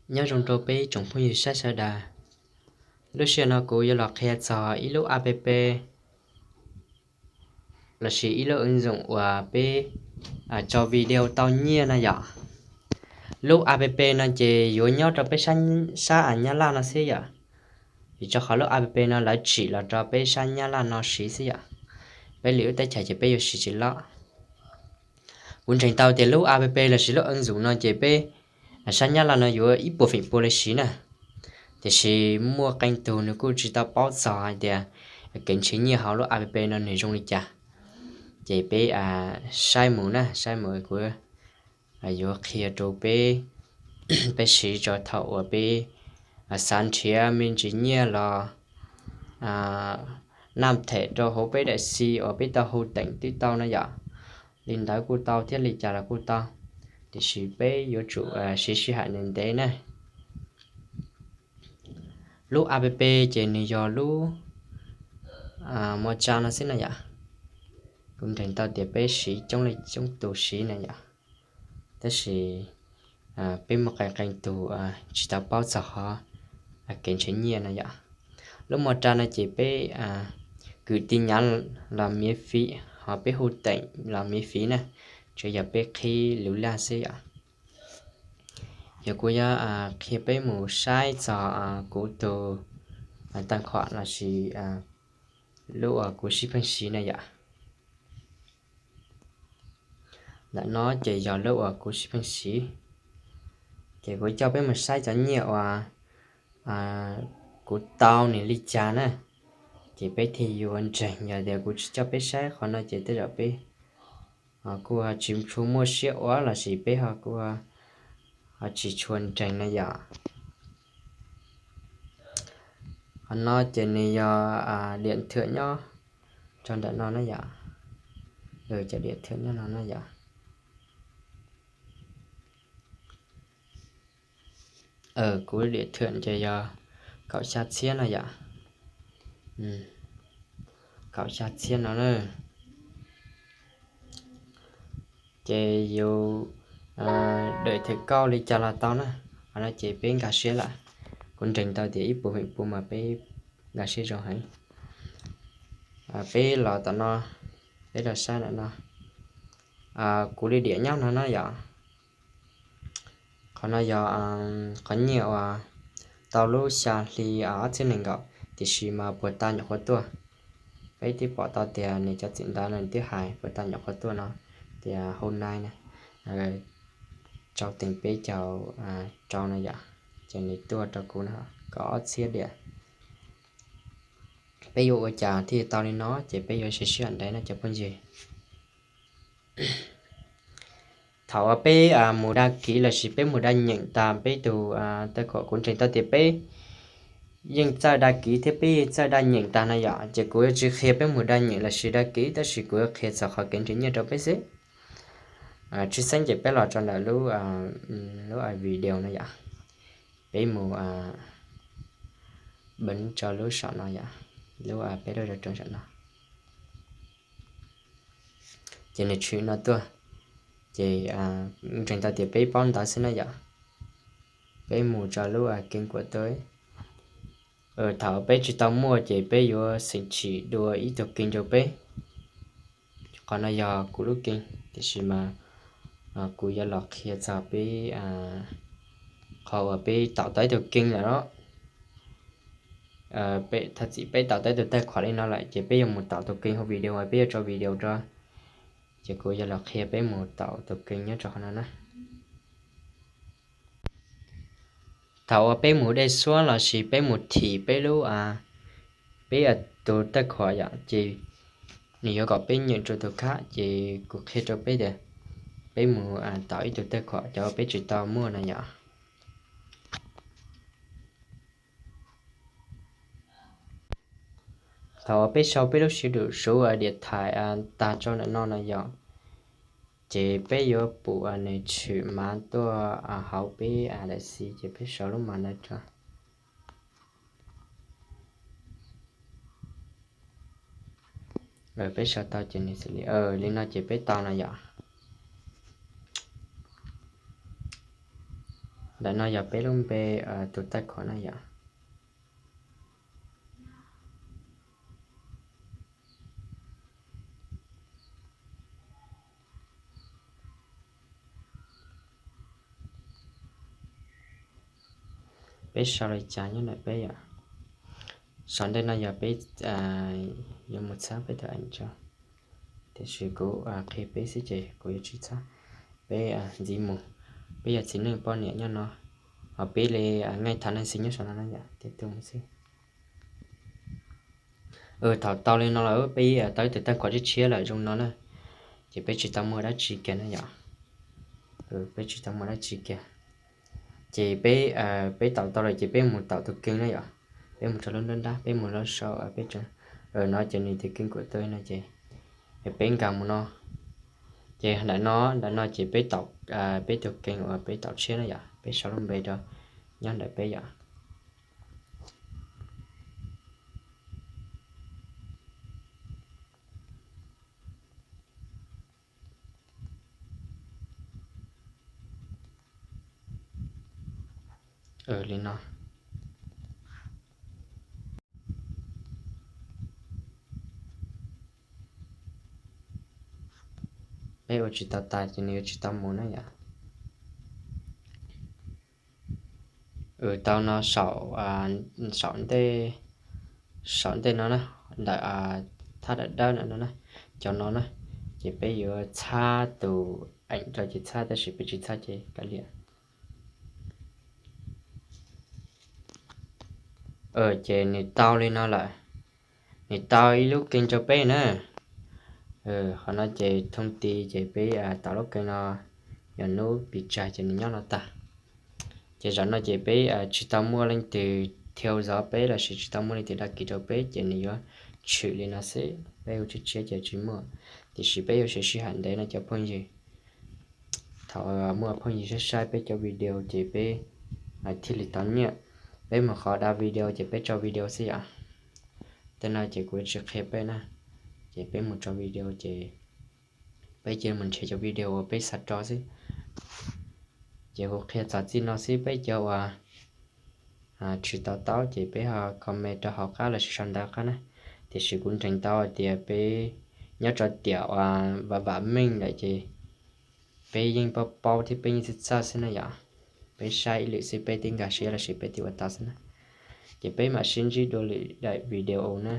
Nyob zoo rau peb tsoom phooj ywg saib sawv daws. Lub sij hawm no kuv yuav los qhia txog ib lub app lossis ib lub ứng dụng uas peb tso video tau nyiaj no yom. Lub app no ces yuav nyob rau peb sab Nyab Laj no xwb yom. Vim rau qhov lub app no lawv tsim los rau peb sab Nyab Laj no siv xwb yom. Peb lwm lub teb chaws ces peb yuav siv tsis loj. Kuv ntseeg tau tias lub app lossis lub ứng dụng no ces peb sab Nyab Laj no yuav ib puas feem pua li siv na. Tiam sis muaj qee tug nws kuj tsis tau paub txog hais tias kev nrhiav nyiaj hauv lub app no nws zoo li cas. Ces peb saib mus na, saib mus kuv yuav qhia rau peb, peb siv rau thaum uas peb xav nrhiav me ntsis nyiaj los naj them rau hauv peb daim xi uas peb tau hu teem twb tau no yom. Li ntawd kuj tau thiab li cas los kuj tau, tiam sis peb yuav tsum siv sij hawm ntev ntev na. Lub app ces nws yog lub Moja no xwb na yom. Kuv ntseeg tau tias peb siv coob leej coob tus siv na yom. Tab sis peb muaj qee qee tus tsis tau paub txog qhov kev nrhiav nyiaj no yom. Lub Moja no ces peb kwv tij nyav los miễn phí, ho peb hu teem los miễn phí na, tsuas yog peb qhib lub laj xwb yom. Yog kuv yuav qhia peb mus saib txog kuv tus tag khuam lossis lub uas kuv sib pheej siv na yom. Ntawm no ces yog lub uas kuv sib pheej siv. Ces kuv coj peb mus saib cov nyiaj uas kuv tau nws li cas na. Ces peb thiaj yuav ntseeg, yog tias kuv tsis coj peb saib qhov no ces tej zaum peb kuj tsis tshua muaj siab ua lossis peb ho kuj ho tsis tshua ntseeg na yom. Qhov no ces nws yog diam thwm nyob rau ntawm no na yom. Cov diam thwm nyob no na yom. Kuv diam thwm ces yog kaum xya txhiab no yom. Kaum xya txhiab no na. Ces yus diam thwm kauj li cas los tau na. Qhov no ces peb nkag siab lawm. Kuv ntseeg tau tias ib puas feem pua mas peb nkag siab zoo heev. Peb los tom no, peb los saib ntawm no. Kuv li diam nyob no na yom. Qhov no yog qhov nyiaj uas tau lub xya hli ob txhiab nees nkaum, tiam sis mas puag ta nyuam qhuav tuaj. Peb twb pom tau tias nws cov txim ntawv nws twb hais puag ta nyuam qhuav tuaj no tias hôm nay na, rau teem peb caug rau no yom, ces nws tuaj rau kuv no kaum ob txhiab diam. Peb yuav ua cas thiaj tau li no ces peb yuav siv sij hawm ntev no cov phooj ywg. Thaum uas peb mus đăng ký lossis peb mus đăng nhập tag peb tus, kuv ntseeg tau tias peb yeej txawj đăng ký thiab peb yeej txawj đăng nhập tag no yom, ces kuv yuav tsis qhia peb mus đăng nhập lossis đăng ký, tab sis kuv yuav qhia txog qhov kev nrhiav nyiaj rau peb xwb. Tshwj xeeb ces peb los rau ntawm lub, lub video no yom, peb mus bấm rau lub saum no yom, lub peb lub rau saum no. Ces nws tshwm no tuaj, ces ntseeg tau tias peb paub ntawv xwb na yom. Peb mus rau lub kênh của tôi. Thaum peb tsis tau muaj ces peb yuav xeem tsim dua ib tug kênh rau peb. Qhov no yog kuv lub kênh, tiam sis mas kuv yuav los qhia txog peb qhov uas peb tạo tau ib tug kênh lawm los. Thov txim, peb tạo tau ib tug tài khoản li no lawm ces peb yuav mus tạo tus kênh hauv video, peb yuav tso video rau. Ces kuv yuav los qhia peb mus tạo tus kênh nyob rau qhov no na. Thaum uas peb mus dej suab lossis peb mus thim peb lub, peb tus tài khoản yom, ces nws yuav kom peb nhập rau tus khác, ces kuv qhia rau peb tias peb mus tạo ib tug tài khoản cov peb tsis tau muaj no yom. Thaum uas peb sau peb lub sij hawm số điện thoại tag rau ntawm no no yom, ces peb yuav pum nws tshwm mã tuaj hauv peb daim xi, ces peb sau lub mã ntawd rau. Peb sau tau ces nws xws li, li no ces peb tau no yom. Ntawm no yog peb lub npe tus tawj khuam na yom. Peb sau li cas nyob ntawm peb yom. Saum ntej no yog peb yuav mus txhab peb tus eem tso, tiam sis kuv qhia peb xwb ces kuv yuav tsis txhab. Peb ntxiv mus, peb yog txiv neej poj niam nyob no, ho peb li nqaij tham neeg xwm nyob saum no na yom, tej tug mus xwb. Thaum tau li no lawm peb tau ib tug tawj khuam tshiab tshiab lawm zoo no na, ces peb tsis tau muaj dab tsi kiag na yom. Peb tsis tau muaj dab tsi kiag. Ces peb, peb taum tau lawm ces peb mus taum tus kee na yom. Peb mus rau lub nrab nrab, peb mus lub sau peb tseem, no ces nws tus kee kuam tau no ces peb nkag mus no. Ces ntawm no, ntawm no ces peb taum, peb tus kee uas peb taum tshiab na yom, peb sau lub npe rau nyob ntawm peb yom. Li no. Peb ua tsis tau tas ces nws yuav tsis tau mus na yom. Tau no, saum ntej, saum ntej no na, ntawm thaj dawb dawb ntawm no na, cov no na, ces peb yuav txhab tus eem rau ces txhab, tab sis peb tsis txhab ces kav liam. Ces nws tau li no lawm, nws tau ib lub kee rau peb na. Qhov no ces thoob ti ces peb taum lub kee no, yog hnub pis tsag ces nws nyob no tag. Ces zaum no ces peb tsis tau muaj leej twg thiau zov peb lossis tsis tau muaj leej twg dag kis rau peb ces nws yuav tshwm li no xwb, peb ua tshiab tshiab ces tsis muaj. Tiam sis peb yuav siv sij hawm ntev no cov phooj ywg. Thaum muaj phooj ywg saib saib peb cov video ces peb thiaj li tau nyiaj. Peb mus qhov da video ces peb tso video xwb yom. Tej no ces kuv tsis qhia peb na, ces peb mus tso video ces peb cia li mus nrhiav cov video uas peb xav tso xwb. Ces kuv qhia txog txij no xwb, peb cov uas tsis to taub ces peb ho comment rau hauv qab lossis sau ntawv qab na. Tiam sis kuv nreeg tau hais tias peb nyob rau tiam uas vam vam meej lawm ces peb yeej paub paub thiab peb yeej txawj txawj xwb na yom. Peb saib ib lwm xwb peb twb nkag siab lossis peb twb ua tau xwb na. Ces peb mam sib ntsib dua lwm daim video na.